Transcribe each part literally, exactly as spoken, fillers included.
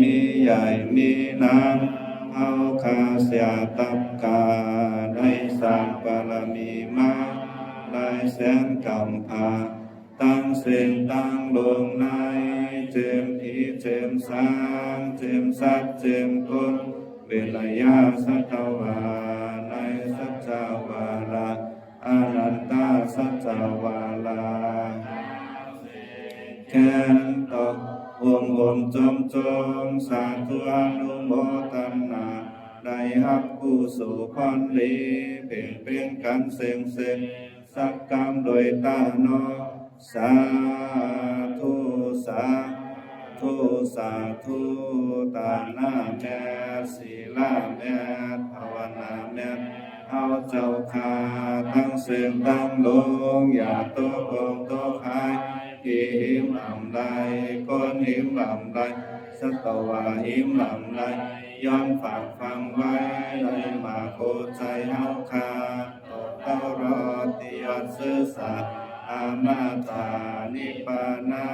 ມີໃຫຍ່ມີນາງ ເຮົາຂ້າເສຍຕັບກາ ໄດ້ສ້າງບາລະມີມາ ຫຼາຍແສນກຳພາ ຕັ້ງເສັງຕັ້ງໂລງໃນ ເຈີມຜີເຈີມສາງ ເຈີມສັດເຈີມຄົນ ເວລະຍາສັດຕະວາ ໃນສັດຈະວາລາ ອະນັນຕະສັດຈະວາລາ ແຂນຕອກໂຮມໂຮມຈົມຈົມ ສາທຸອະນຸໂມທະນາ ໄດ້ຮັບກຸສົລພອນດີ ເພັງເປັນກັນເສັງເສັງ ສັກກຳດ້ວຍຕາເນາະ ສາທຸ ສາທຸ ສາທຸ ຕານະແມ່ນ ສີລະແມ່ນ ພາວະນາແມ່ນ ເຮົາເຈົ້າຂ້າ ທັງເຊິ່ງທັງໂລງ ຢ່າຕົກອົກຕົກໄພ ຜີຫິມອຳໄລ ຄົນຫິມອຳໄລ ສັດຕະວາຫິມອຳໄລ ຍ້ອນຝາກຝັງໄວ້ ໃນມະໂຫໃຈເຮົາຂ້າ ຕະຫຼອດຕິຍອດຊື່ສາ ອະມະຕະນິບພານາ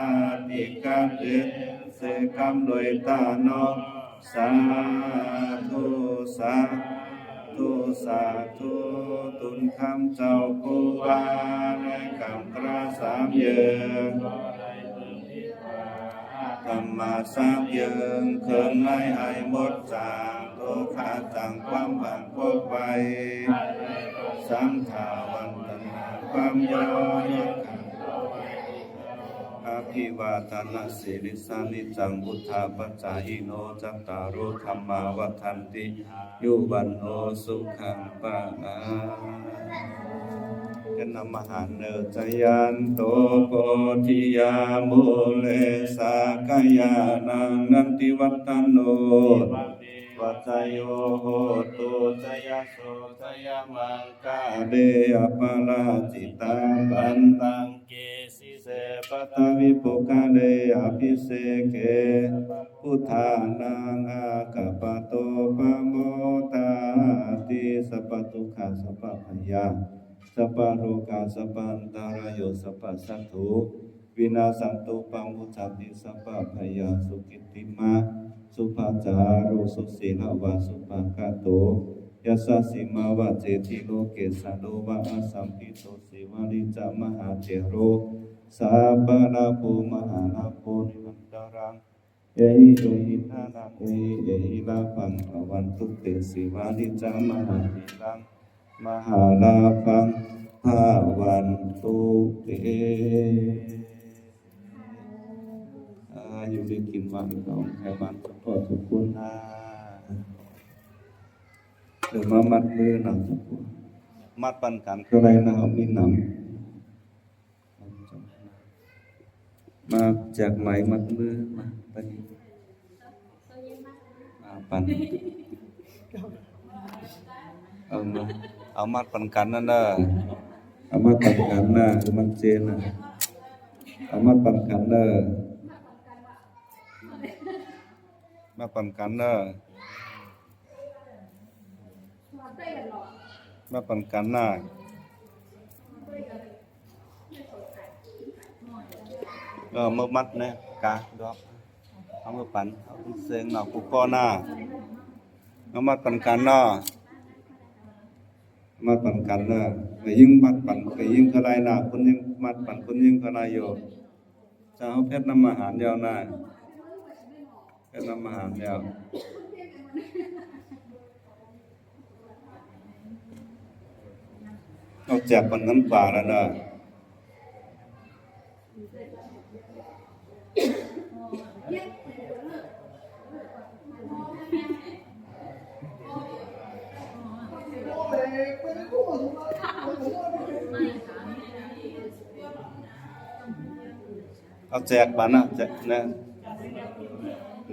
ທິກາເຕ ເສກຳດ້ວຍຕາເນາະ ສາທຸ ສາທຸ ສາທຸ ຕຸນຄຳເຈົ້າຄູວາ ໃນກຳກະລາສາມເຢິງ ທຳມະສາມເຢິງ ເຄື່ອງໃນໃຫ້ໝົດຈາງ ໂຕຄະຈັງຄວາມຫວັງພົບໄວ ສັງຂາວັນຕັນຫາຄວາມຍ້ອນ ອະພິວາທະນະສີລິສສະ ນິຈຈັງ ວຸດທາປະຈາຍິໂນ ຈັດຕາໂລ ທຳມາ ວັດທັນຕິ ອາຍຸ ວັນໂນ ສຸຂັງ ພະລັງ ເປັນອຳມະຫານເນີ ຈະຍັນໂຕ ໂພທິຍາ ມູເລ ສາກະຍານັງ ນັນທິວັດທະໂນ ວັດທະໂຍ ໂຫຕຸ ຈະຍະໂສ ຈະຍະມັງກະເລ ອະປະລາຈິຕາ ປັນຕັງ ເກ ເສ ປະທະວິປຸກກະເລ ອະພິເສເກ ສະບະບຸດທານັງ ອາກາປະໂຕ ປະໂມທາຕິ ສັບປະທຸກຂະ ສັບປະພະຍາ ສັບປະໂລກາ ສັບປະອັນຕະລາໂຍ ສັບປະສັດຖຸ ວິນາສັນຕຸ ປະມຸດຈາຕິ ສັບປະພະຍາ ສຸກິດຕິມາ ສຸພາຈາໂຣ ສຸສີລະວາ ສຸພາກາໂຕ ຍະສະສີມາ ວະເຈຕິໂລເກສາ ໂລວະອະສຳພິໂຕ ສີວະລິດຈະມະຫາເຖໂຣ ສາບະລາໂພ ມະຫາລາໂພ ນິລັນຕະລັງ ເອຫິ ເອຫິ ທະນັງ ເອຫິ ເອຫິ ລາພັງ ພະວັນຕຸ ເຕ ສີວະລິດຈະມະຫາເຖລັງ ມະຫາລາພັງ ພະວັນຕຸ ເຕ ອາຍຸ ໄດ້ກິນຫວານ ຕ້ອງໃຫ້ຫວານ ສະເພາະທຸກຄົນນາ ເດີ ມາມັດມືນຳ ມັດປັນກັນ ເທົ່າໃດນະ ເຮົາມີນຳ ມາແຈກໄໝ ມັດມື ມາ ໄປ ມາປັນ ເອົາມາ ເອົາມັດປັນກັນນັ້ນເດີ ເອົາມັດປັນກັນນະ ຄືມັນເຈນນະ ເອົາມັດປັນກັນເດີ ມາປັນກັນເດີ ມາປັນກັນນະ ເອີ ມືມັດແນ່ ກາດອກ ເອົາມືປັນ ເອົາເຊິ່ງເນາະ ກູກໍນະ ເອົາມັດປັນກັນເນາະ ມັດປັນກັນເດີ ໄປຍິງມັດປັນ ໄປຍິງກໍໄດ້ນະ ຄົນຍິງມັດປັນ ຄົນຍິງກໍໄດ້ຢູ່ ຈະເອົາເພັດນຳອາຫານແລ້ວນະ ເຮັດນຳອາຫານແລ້ວ ເອົາແຈກປັນເງິນກວ່າແລ້ວເດີ ເອົາແຈກບັດນະ ແຈກນະ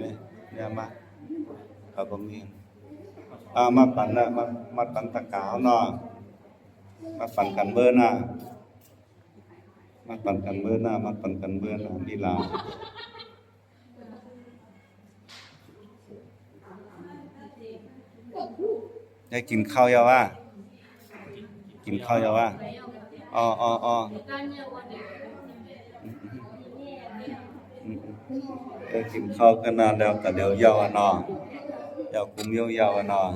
ນີ້ ນີ້ມາ ເຂົາບໍ່ມີ ອ່າ ມາປັນນະ ມາ ມາປັນຕະກາເນາະ ມາປັນກັນເບີນະ ມາປັນກັນເບີນະ ມາປັນກັນເບີນະ ນີ້ລະ ໄດ້ກິນເຂົ້າຍັງວະ? ກິນເຂົ້າຍັງວະ? ອໍ ອໍ ອໍ ອືມ ອືມ ອືມ เออ กินข้าวก็นานแล้ว ก็เดี๋ยวยาวอะเนาะ ยาวกุมยาวยาวอะเนาะ